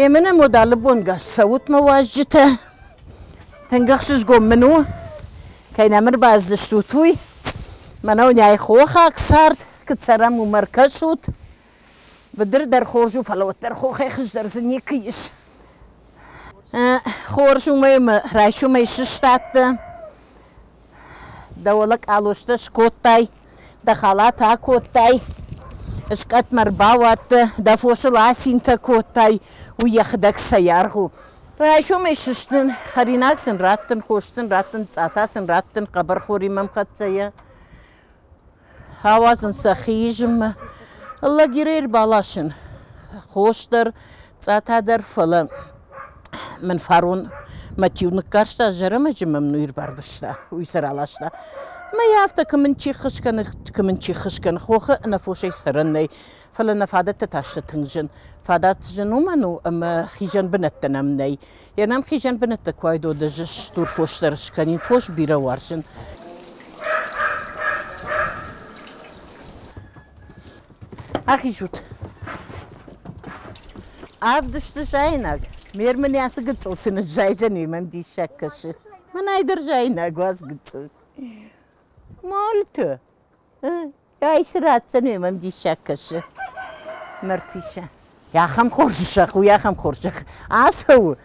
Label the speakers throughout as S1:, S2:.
S1: Емынӕ мод алы бонгӕс цӕут, мӕ уазджытӕ. Тынг ӕхсызгон мын у, кӕй нӕм ӕрбацыдыстут, уый. Мӕнӕу нӕй хохаг цард, куыд цӕрӕм, уымӕ ӕркӕсут. Быдыр дӕр хорз у, фӕлӕ уӕддӕр хохӕй хуыздӕр дзы никуы ис. Хорз уымӕй ӕмӕ райсомӕй сыстадтӕ, дӕ уӕлӕ къалостӕ скодтай, дӕ халат акодтай, скъӕтмӕ ӕрбауадтӕ, дӕ фосыл ацинтӕ кодтай, уый йӕхӕдӕг цӕй аргъ у. Райсомӕй сыстын, хӕринаг сын раттын, хос сын раттын, цъата сын раттын, хъӕбӕрхоримӕ ӕмхӕццӕйӕ. Ауадзын сӕ хизынмӕ. Лагерӕй ӕрбаласын хос дӕр, цъата дӕр, фӕлӕ мын фарон мӕ тиу ныккарста, зӕрӕмӕджы мӕм ну ӕрбарвыста, уый сӕ раласта. Мӕ афтӕ кӕм ын чи ххуыс кӕны, кӕм ын чи ххуыс кӕны, хохы ӕнӕфосӕй цӕрӕн нӕй, фӕлӕ нӕ фадӕттӕ та сты тынг зын. Фадат зын уымӕн у, ӕмӕ хизӕн бынӕттӕ нӕм нӕй. Йӕ нӕм хизӕн бынӕттӕ куы уайд, уӕд ӕз стур фос дӕр скӕнин, фос бирӕ уарзын. Ахизут. Авд сты заинаг. Ме рмын ацы гыццыл цы ныззайдзӕни, мӕм диссаг кӕсы. Мӕнӕй дӕр заинаг у ацы гыццыл. Мальты. Ай цы ратдзӕни, мӕм диссаг кӕсы. Мартиша. Ахӕм хорз зӕхх у, ахӕм хорз зӕхх. Ацӕуы,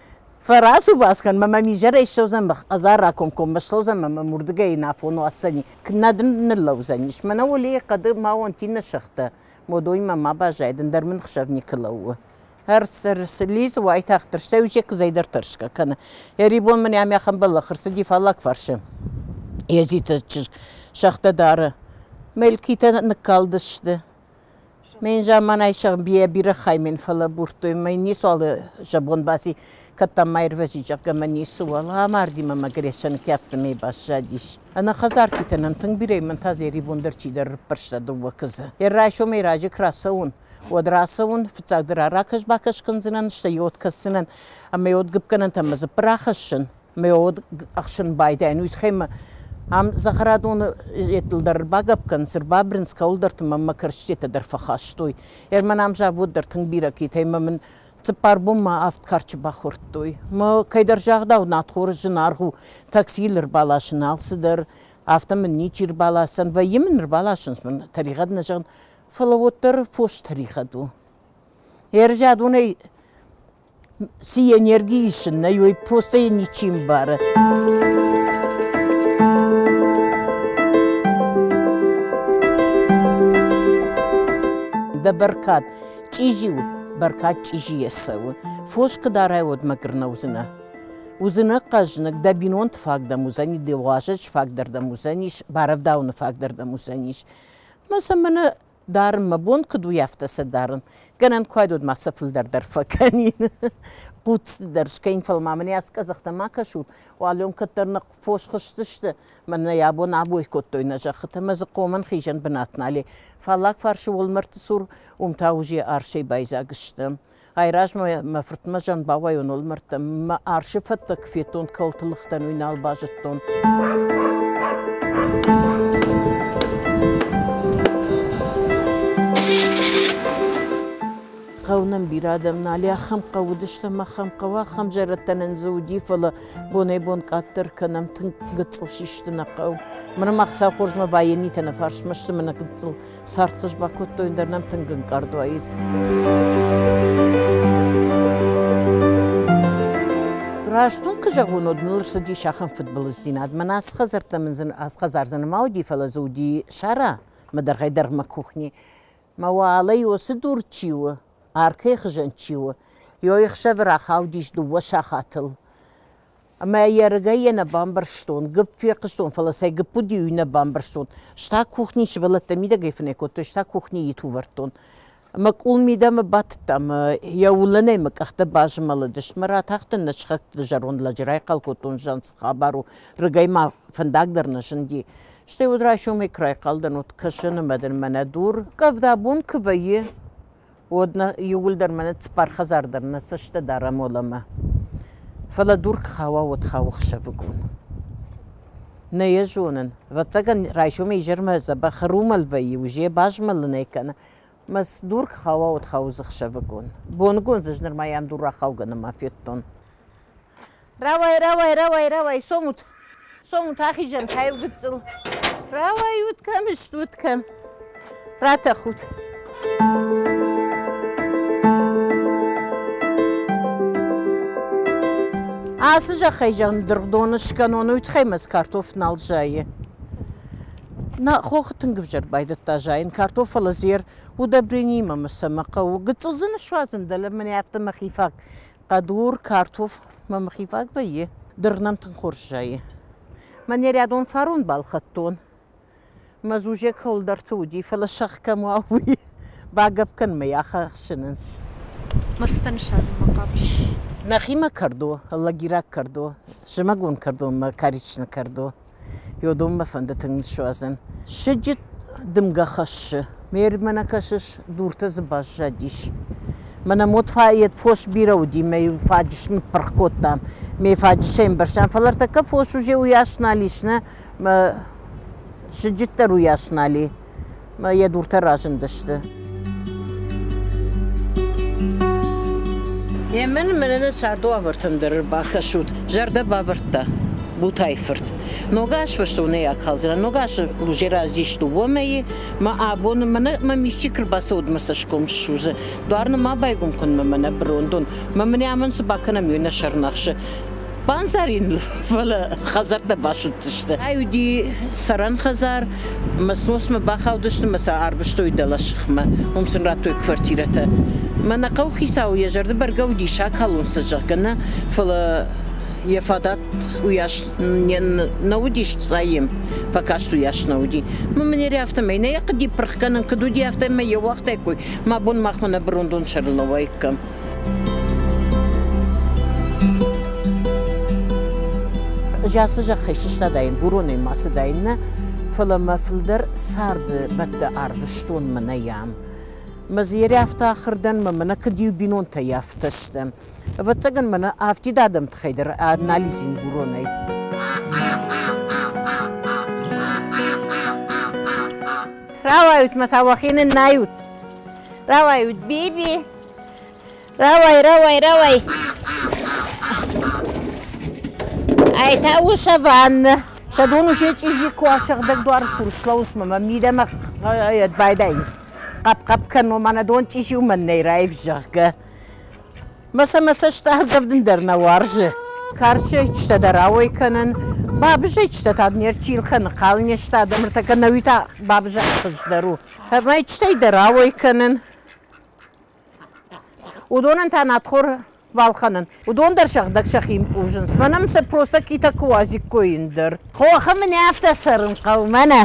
S1: фӕрацу баскӕн, мӕ мӕм изӕрӕй ссӕудзӕн, азар ракомкоммӕ слӕудзӕн, мӕ мӕм уырдыгӕй нафон уадздзӕни. Нӕ дын ныллӕудзӕнис. Мӕнӕ уӕлейы хъӕды ма уонти нӕ сӕгътӕ. Модоимӕ ма баззайд, ӕндӕр мын хсӕв никуы лӕууы. Ӕрцӕрцылис уайтагъддӕр, стӕй уый куыдзӕй дӕр тӕрсгӕ кӕны. Ӕрибон мын ӕм ахӕм бӕллӕх ӕрцыди фаллаг фарсы. Езиты чызг сӕгътӕ дары. Мӕлкитӕ ныккалдысты. Мен заманай сӕгъ бийӕ бирӕ хай мен фӕлӕбурдтой, мӕ ницуал зӕбон баци, кӕд дам ма ирвӕзи, зӕгъгӕ, мӕ ницыуал. Амарди мӕ мӕ гресӕн кӕфтымӕй баззадис. Ӕнӕхӕдзар нӕм тынг бирӕ, мӕн та зӕрибон дӕр чидӕр ӕрыппӕрста дыууӕ куыдзы. Йӕ райсомӕй раджы куы рацӕуон, уӕд рацӕуын, фыццагдӕр ракӕс-бакӕс кӕндзынӕн, стӕй йод кӕсдзынӕн ӕмӕ йод гыпгӕнӕнтӕ мӕ дзыппы рахӕссын, мӕ йод ӕхсын байдайын. Уый тыххӕй мӕ ам цӕхӕрадоны еттыл дӕр ӕрбагӕпп кӕнынц, ӕрбабырынц, кӕуылдӕрты мӕм мӕ кӕрчытӕ дӕр фӕхастой. Ӕрмӕн ам завод дӕр тынг бирӕ китӕй мӕ мын цыппар бонмӕ авд карчы бахордтой. Мӕ кӕйдӕр загъдау надхоры зынаргъ у, таксийыл ӕрбаласын алцыдӕр, афтӕ мын ничи ӕрбаласдзӕн, вӕййы мын ӕрбаласынц мын, тӕригъӕд нӕ зӕгъын, фӕлӕ уӕддӕр фос тӕригъӕд у. Ӕрзӕдонӕй цы энерги исын нӕй, уый просто йӕ ничи мбары. Дӕ бӕркад чъизи у, бӕркад чъизийӕ цӕуы. Фос куы дарай, уӕд мӕгуыр нӕ уыдзынӕ. Уыдзынӕ хъӕзныг, дӕ бинонты фаг дӕм уыдзӕни, дӕ уазӕджы фаг дӕр дӕм уыдзӕнис, барӕвдауыны фаг дӕр дӕм уыдзӕнис. Мӕ сӕ мӕнӕ дарын мӕ бон куыд уый, афтӕ сӕ дарын. Гӕнӕн куы уайд, уӕд ма сӕ фылдӕр дӕр фӕкӕнин. Хъуццы дӕр скӕнин, фӕлӕ ма мын ацы къӕдзӕхтӕ ма кӕсут. Уалӕм кӕддӕр нӕ фос хызтысты, мӕнӕ абон абой кодтой нӕ зӕххытӕ мӕ дзы хъомӕн хизӕн бынат нал и. Фаллаг фарсы уӕлмӕрдты цур уым та уже арсӕй байдзаг сты. Айразмӕ мӕ фыртмӕ зӕн бауайон уӕлмӕрдтӕм, мӕ арсы фӕдтӕ куы федтон, кӕуылты лыгътӕн, уый нал базыдтон. Хъӕу нӕм бирӕ адӕм нал и, ахӕм хъӕу уыдыстӕм, ахӕм хъӕу, ахӕм зӕрӕдтӕ нын дзы уыди, фӕлӕ бонӕй-бон къаддӕр кӕнӕм, тынг гыццыл систы нӕ хъӕу. Мӕнӕ ма Хуыцау хорзмӕ байенитӕ нӕ фарсмӕ сты, мӕнӕ гыццыл цардхуыз бакодтой, ӕндӕр нӕм тынг ӕнкъард уаид. Раст уын куы зӕгъон, уӕд мыл ӕрцыдис ахӕм фыдбылыздзинад. Мӕн ацы хӕдзӕрттӕ мын ацы хӕдзар дзы нӕма уыди, фӕлӕ дзы уыди сара, мӕ дӕргъӕй-дӕргъмӕ кухни. Мӕ уӕлӕ уыцы дур чи у, аркӕй хызӕн чи у, йой ӕхсӕвы рахаудис дыууӕ сахатыл. Ӕмӕ йӕ рыгӕй йӕ нӕ бамбӕрстон, гыпп фехъуыстон, фӕлӕ цӕй гыпп уыди, уый нӕ бамбӕрстон. Стӕй кухни сывӕллӕттӕ мидӕгӕй фынӕй кодтой, стӕй кухнийы иту вӕрдтон. Ӕмӕ къул мидӕмӕ батыдта ӕмӕ йӕ уылӕнӕй мӕ къӕхтӕ базмӕлыдысты. Мӕ ратахтӕн нӕ сыхӕгты зӕронд лӕджы райхъал кодтон, зӕгъын, цы хабар у, рыгӕй ма фӕндаг дӕр нӕ зынди. Стӕй уӕд райсомӕй куы райхъал дӕн, уӕд кӕсын ӕмӕ дын мӕнӕ дур. Къӕвда бон куы вӕййы, уӕд нӕ иууылдӕр мӕнӕ цыппар хӕдзар дӕр нӕ цӕстӕ дарӕм уӕлӕмӕ. Фӕлӕ дур куы хауа, уӕд хауы ӕхсӕвыгон. Нӕ йӕ зонын. Ӕвӕццӕгӕн, райсомӕй изӕрмӕ дзӕбӕх ӕрумӕл вӕййы, узе базмӕлын ӕй кӕны. Мӕ дур куы хауа, уӕд хаудзы хсӕвыгон. Боныгон дзы ӕз нырма йӕм дур рахаугӕ нӕма федтон. Рауай, рауай, рауай, рауай, цомут. Цомут, ахизӕм та иу гыццыл. Рауайут, кӕм стут, кӕм. Ратӕхут. Ацы зӕххӕй зӕгъын дыргъдоны скӕнон, уый тыххӕй мӕ картоф нал зайы. Нӕ хохы тынг ӕвзӕр байдыдта зайын картоф, фӕлӕ зер удобрениимӕ мӕ цӕмӕ хъӕуы. Гыццыл дзы ныссуадзын дӕлӕ мын афтӕ мӕхи фаг. Хъӕдур, картоф мӕ мӕхи фаг вӕййы. Дыргъ нӕм тынг хорз зайы. Мӕ нерядон фарон балхӕдтон. Мӕ зузе кӕуылдӕрты уыди, фӕлӕ сӕгъ кӕм уа, уый багӕпп кӕн мӕ йӕ ахӕссынынц.
S2: Мыстӕ ныссадзынмӕ хъавыс?
S1: Нӕхимӕ кӕрдо, лагераг кӕрдо, зымӕгон кӕрдонмӕ каричны кӕрдо. Йодонмӕ фӕнды тынг ныссуадзын. Сыджыт дымгӕ хӕссы. Ме рмӕ нӕ кӕсыс, дуртӕ дзы баззадис. Мӕнӕ мод йед фос бирӕ уыди, мӕ иу фаджыс ныппырх кодтам. Ме фаджысӕй ӕмбӕрзтам, фӕлӕ ӕртӕккӕ фос уже уыйас нал ис, нӕ? Мӕ сыджыт дӕр уыйас нал и. Мӕ йӕ дуртӕ разындысты. Емын мӕнӕ царды уавӕртӕм дӕр ӕрбакӕсут, зӕрдӕ бавӕрдта Бутайы-фырт. Ног аз фӕстонӕй акалдзынӕн, ног азы уже разис дыууӕ мӕйы, мӕ абоны мӕнӕ мӕм исчи куы рбацӕуӕд мӕ цӕсгом ссудзы. Дуар нӕма байгом кӕнынмӕ мӕнӕ бырондон. Мӕ мын амӕн цы бакӕнӕм, уый нӕ сӕр нӕхсы. Бандзарин, фӕлӕ хӕдзӕрттӕ басудздзысты. Ай уыди цӕрӕн хӕдзар, мӕ сносмӕ бахаудысты мӕ сӕ арвыстой дӕлӕсыхмӕ. Уым сын радтой квартирӕтӕ. Мӕнӕ хъӕуыхицау йӕ зӕрды бӕргӕ уыди сакалон сӕ, зӕгъгӕ, нӕ, фӕлӕ йӕ фадат уыйас нӕ уыдис, цъайы фӕкаст уыйас нӕ уыди. Мӕ мын афтӕмӕй нӕ йӕ хъуыди пырх кӕнын, куыд уыди, афтӕмӕй йӕ уагътаиккой. Мӕ бон махмӕ нӕ бырондон сӕрыл нӕ уаиккам. Ӕз ацы зӕххӕй сыстадаин, буронӕй ма цыдаин нӕ, фӕлӕ мӕ фылдӕр царды бӕттӕ арвыстон мӕнӕ ам. Мӕ дзы йе ахырдӕн мӕ мӕнӕ куыд иу бинонтӕй афтӕ сты. Ӕвӕццӕгӕн мӕнӕ афтид адӕм тыххӕй дӕр анализин буронӕй. Рауайут мӕ та уӕхи ныннайут. Рауайут, Биби. Рауай, рауай, рауай. Ай та у саванна. Сӕ дон уже чъизи ку асыгъдӕг дуары цур слӕууынц мӕ мидӕмӕ байдайынц. Хъӕп-хъӕп кӕнон, мӕнӕ дон чъизи уымӕн нӕй раив, зӕгъгӕ. Мӕ сӕ мӕ цӕст ӕргӕвдын дӕр нӕ уарзы. Карчы дӕр ауӕй кӕнын, бабызӕйчытӕ та не рчилхӕны хъал не сты адӕм, ӕртӕккӕ нӕуи та бабызӕй хуыздӕр у. Мӕйчытӕй дӕр ауӕй кӕнын. Уыдонӕн та надхор балхӕнын. Уыдон дӕр сӕгъдӕг сӕхи мпъузынц. Мӕнӕн сӕ просто китӕ куы уадзиккой ӕндӕр. Хохы мын афтӕ цӕрын хъӕуы, мӕнӕ.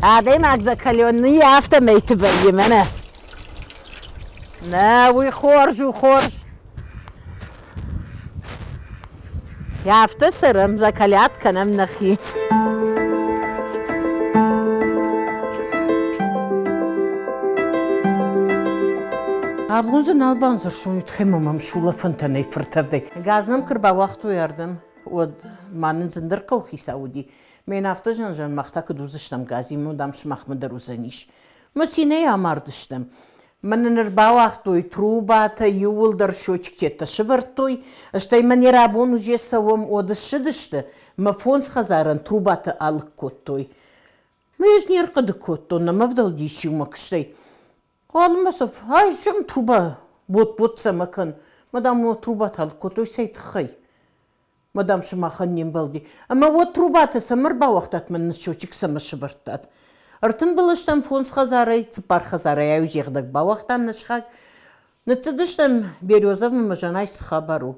S1: Адӕймаг закаленный афтӕмӕйты вӕййы, мӕнӕ. Нӕ, уый хорз у, хорз. Афтӕ цӕрӕм, закалят кӕнӕм нӕхи. Абон дзы нал бандзӕрстон, уый тыххӕй мӕм сулӕфӕнтӕ нӕй фыртӕвдӕй. Газ нӕм куы рбауагътой ардӕм, уӕд ма нын зындӕр хъӕуыхицау уыди. Мӕн афтӕ зын-зын мах та куыд уыдзыстӕм газимӕ, дам, сымахмӕ дӕр уыдзӕнис. Мӕ цинӕй амардыстӕм. Мӕнӕн ӕрбауагътой трубатӕ, иууылдӕр счетчиктӕ сӕвӕрдтой, стӕй мӕ не рабон уже цӕуӕм, уӕд ссыдысты, мӕ фондз хӕдзарӕн трубатӕ алыг кодтой. Мӕ ӕз не рхъуыды кодтон, нӕ мӕ ӕвдӕлдис иумӕ куыстӕй. Уалынмӕ сӕ ай зӕгъын труба бот-бот цӕмӕ кӕн. Мадам трубатӕ алыг кодтой цӕй тыххӕй? Мадам сымахӕн не мбӕлди. Ӕмӕ уӕд трубатӕ цӕмӕ ӕрбауагътат, мӕн счетчик цӕмӕ сӕвӕрдтат? Ӕртымбыл стӕм фондз хӕдзарӕй, цыппар хӕдзарӕй аузӕгъдӕг бауагътам нӕ сыхаг. Ныццыдыстӕм Березовмӕ мӕ зӕнӕй цы хабар у?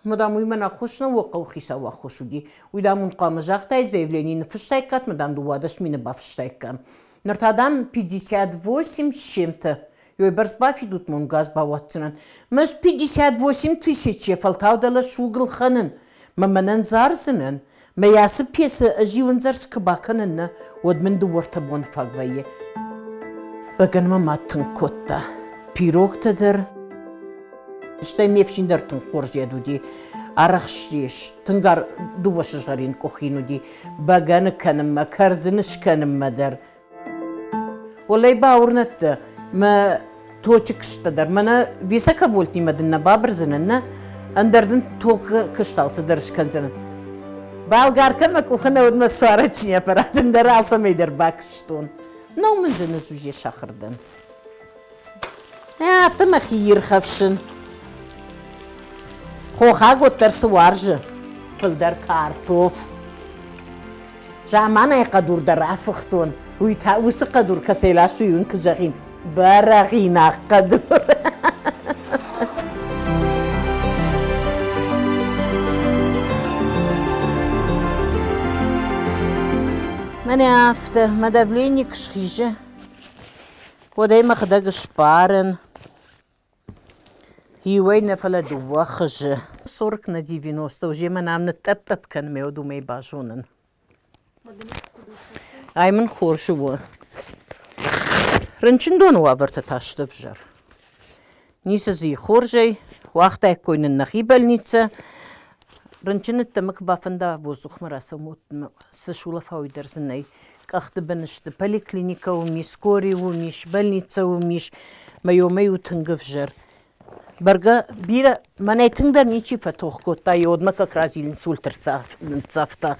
S1: Мадам, уый мӕн аххос нӕ у, хъӕуыхицауы аххос уыди. Уый, дам, уын хъуамӕ загътаид, заявление ныффыстаиккат, мадам, 12 мины бафыстаиккам. Ныр та, дам, 58 с чем-то. Уӕйбӕрц бафидут мын газ бауадздзынӕн. Мӕ 58 тысячи фӕлтау дӕлӕ суг лхӕнын, мӕ мӕнӕн зардзынӕн. Мӕ ацы пьесӕ ӕз иуӕндзӕрц куы бакӕнын нӕ, уӕд мын дыууӕртӕ бон фаг вӕййы. Бӕгӕнмӕ мад тынг кодта. Пирогтӕ дӕр, стӕй ме фсин дӕр тынг хорз йед уыди. Арӕхстис, тынг дыууӕ сызгъӕрин къухин уыди. Бӕгӕны кӕнынмӕ, кӕрдзын скӕнынмӕ дӕр. Уӕлӕй бауырнӕд дӕ, Мӕ точы куыстытӕ дӕр. Мӕнӕ високобольтимӕ дын нӕ бабырдзынӕн, нӕ, ӕндӕр дын токы куыст алцыдӕр скӕндзынӕн. Болгаркӕ мӕ къухы нӕ уыд, мӕ сварочный аппарат ӕндӕр алцӕмӕй дӕр бакуыстон. Нӕу мын зын ӕз уже сахуыр дӕн. Афтӕ мӕхи ирхӕфсын. Хохаг уӕддӕр цы уарзы? Фылдӕр картоф. Заманайы хъӕдур дӕр афыхтон. Уый та уыцы хъӕдур кӕцӕй ластой, уый куы зӕгъин, бӕрӕгъинаг хъӕдур. Мӕнӕ афтӕ, мӕ давление куы схизы, уӕд ӕй мӕхӕдӕг сбарын. Иуӕй нӕ, фӕлӕ дыууӕ хызы. 40 на 90 уже мӕн ам ныттъӕпп-тъӕпп кӕны, мӕ уӕд уымӕй базонын. Ай мын хорз у. Рынчындоны уавӕртӕ та сты ӕвзӕр. Ницы дзы и хорзӕй, уагътаиккой нын нӕхи больницӕ. Рынчыныдтӕ мӕ куы бафӕнда воздухмӕ рацӕуын, цы сулӕфа, уый дӕр дзы нӕй. Къӕхты бын сты поликлиникӕ уым ис, скорый уым ис, больницӕ уым ис. Мӕ ёмӕ у тынг ӕвзӕр. Бӕргӕ бирӕ мӕнӕй тынгдӕр ничи фӕтох кодта, йодмӕ как раз инсульт ныццавта.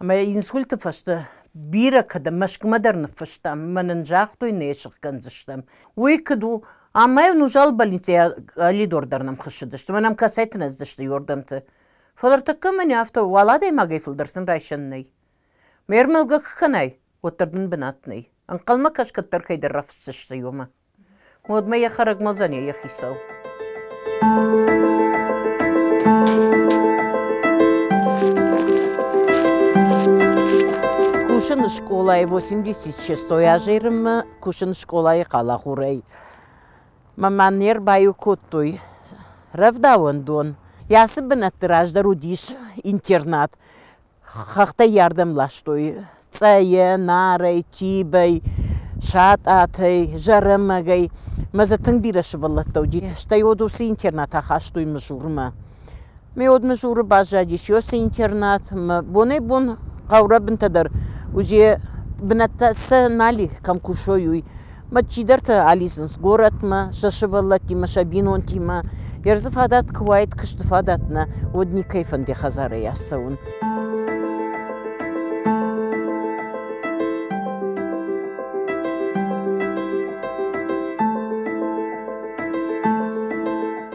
S1: Ӕмӕ инсульты фӕстӕ бирӕ кӕдӕм Мӕскуымӕ дӕр ныффыстам, ӕмӕ нын загътой, нӕ сыхгӕндзыстӕм. Уый куыд у? Ӕмӕ нузал больницӕйӕ коридор дӕр нӕм хӕссыдысты, мӕ нӕм кӕцӕйты нӕдздзысты иордӕмты. Фӕлӕ ӕртӕккӕ мӕнӕ афтӕ уал адӕймагӕй фылдӕр сын райсӕн нӕй. Ме рмӕлгӕ куы кӕнай, уӕддӕр дын бынат нӕй. Ӕнхъӕлмӕ кӕс, кӕддӕр кӕйдӕр рафысдзысты иумӕ. Уӕдмӕ йӕ хӕрӕг мӕлдзӕни йӕ хицау. Кусын скъолайы 86 азӕй рынмӕ, кусын скъолайы хъалагъурӕй. Мӕ мӕ не рбаиу кодтой рӕвдауӕндон. Йӕ ацы бынӕтты раздӕр уыдис интернат. Хӕхтӕй ардӕм ластой Цъӕйӕ, Нарӕй, Тибӕй, Сатъатӕй, Зӕрӕмӕгӕй. Мӕ дзы тынг бирӕ сывӕллӕттӕ уыди. Стӕй уӕд уыцы интернат ахастой Мызурмӕ. Ме уӕд Мызуры баззадис уыцы интернат. Мӕ бонӕй-бон хъӕурӕбынтӕ дӕр уже бынӕттӕ сӕ нал и, кӕм кусой, уый. Мӕ чидӕртӕ алидзынц горӕтмӕ сӕ сывӕллӕттимӕ, сӕ бинонтимӕ. Ӕрдзы фадат куы уаид, куысты фадат нӕ, уӕд никӕй фӕнды хӕдзарӕй ацӕуын.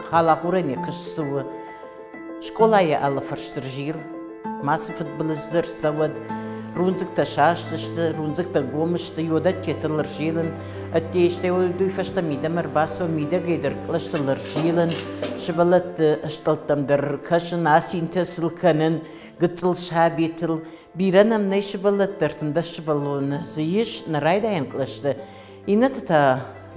S1: Халагъурӕн йӕ куыст цы у? Скъолайы алы фӕрсты рзил, мацы фыдбылыз дӕр цӕуӕд, рундзыгтӕ састысты, рундзыгтӕ гом сты, йодӕттетыл ӕрзилын, ӕдде стӕй уый фӕстӕ мидӕмӕ ӕрбацӕуын, мидӕгӕй дӕр кълӕстыл ӕрзилын, сывӕллӕтты стъӕлттӕм дӕр кӕсын, асинтӕ сыл кӕнын, гыццыл сабитыл. Бирӕ нӕм нӕй сывӕллӕттӕ, 13 сывӕллоны дзы ис нӕ райдайӕн кълӕсты. Иннӕтӕ та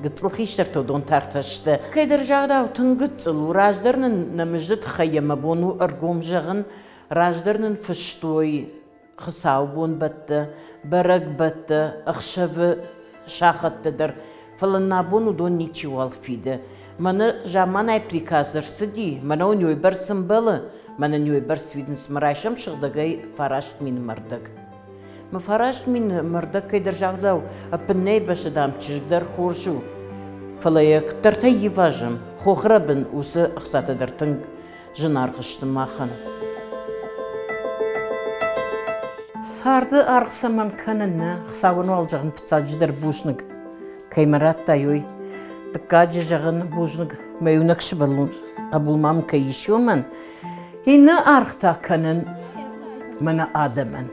S1: гыццыл хистӕртӕ уыдон тартӕ сты. Кӕйдӕр загъдау тынг гыццыл у. Раздӕр нын нӕ мызды тыххӕй йӕ мӕ бон у ӕргом зӕгъын, раздӕр нын фыстой хуыцаубонбӕттӕ, бӕрӕгбӕттӕ, ӕхсӕвы сахӕттӕ дӕр, фӕлӕ нӕ абон уыдон ничиуал фиды. Мӕнӕ заманай приказ ӕрцыди, мӕнӕ уын уыйбӕрц ӕмбӕлы, мӕнӕ уыйбӕрц фидынц, мӕ райсом сыгъдӕгӕй 9000 мӕрдӕг. Мӕ 9000 мӕрдӕг кӕйдӕр загъдау, ӕппыннӕй бӕсты, дам, чызг дӕр хорз у. Фӕлӕ йӕ куыддӕртӕй ивазӕм, хохрӕбын уыцы ӕхцатӕ дӕр тынг зынаргъ сты махӕн. Царды аргъ цӕмӕн кӕнын, нӕ? Хуыцауӕн уал зӕгъын фыццаджыдӕр бузныг, кӕй мӕ радтай, уый. Дыккаджы зӕгъын бузныг, мӕ иунӕг сывӕллон хъӕбул мӕм кӕй ис, уымӕн. Иннӕ аргъ та кӕнын мӕнӕ адӕмӕн,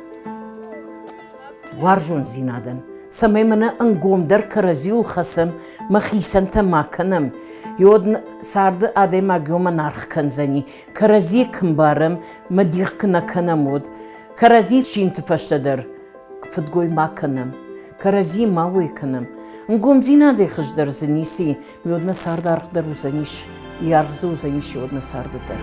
S1: уарзондзинадӕн, цӕмӕй мӕнӕ ӕнгомдӕр кӕрӕдзиуыл хӕцӕм, мӕ хицӕнтӕ ма кӕнӕм. Йод царды адӕймаг уымӕн аргъ кӕндзӕни, кӕрӕдзийы куы мбарӕм, мӕ дих куы нӕ кӕнӕм, уӕд. Кӕрӕдзи фсинты фӕстӕ дӕр фыдгой ма кӕнӕм, кӕрӕдзи ма уӕй кӕнӕм. Ӕнгомдзинадӕй хуыздӕр дзы ницы и, уӕд нӕ царды аргъ дӕр уыдзӕнис, йӕ аргъ дзы уыдзӕнис уӕд нӕ царды дӕр.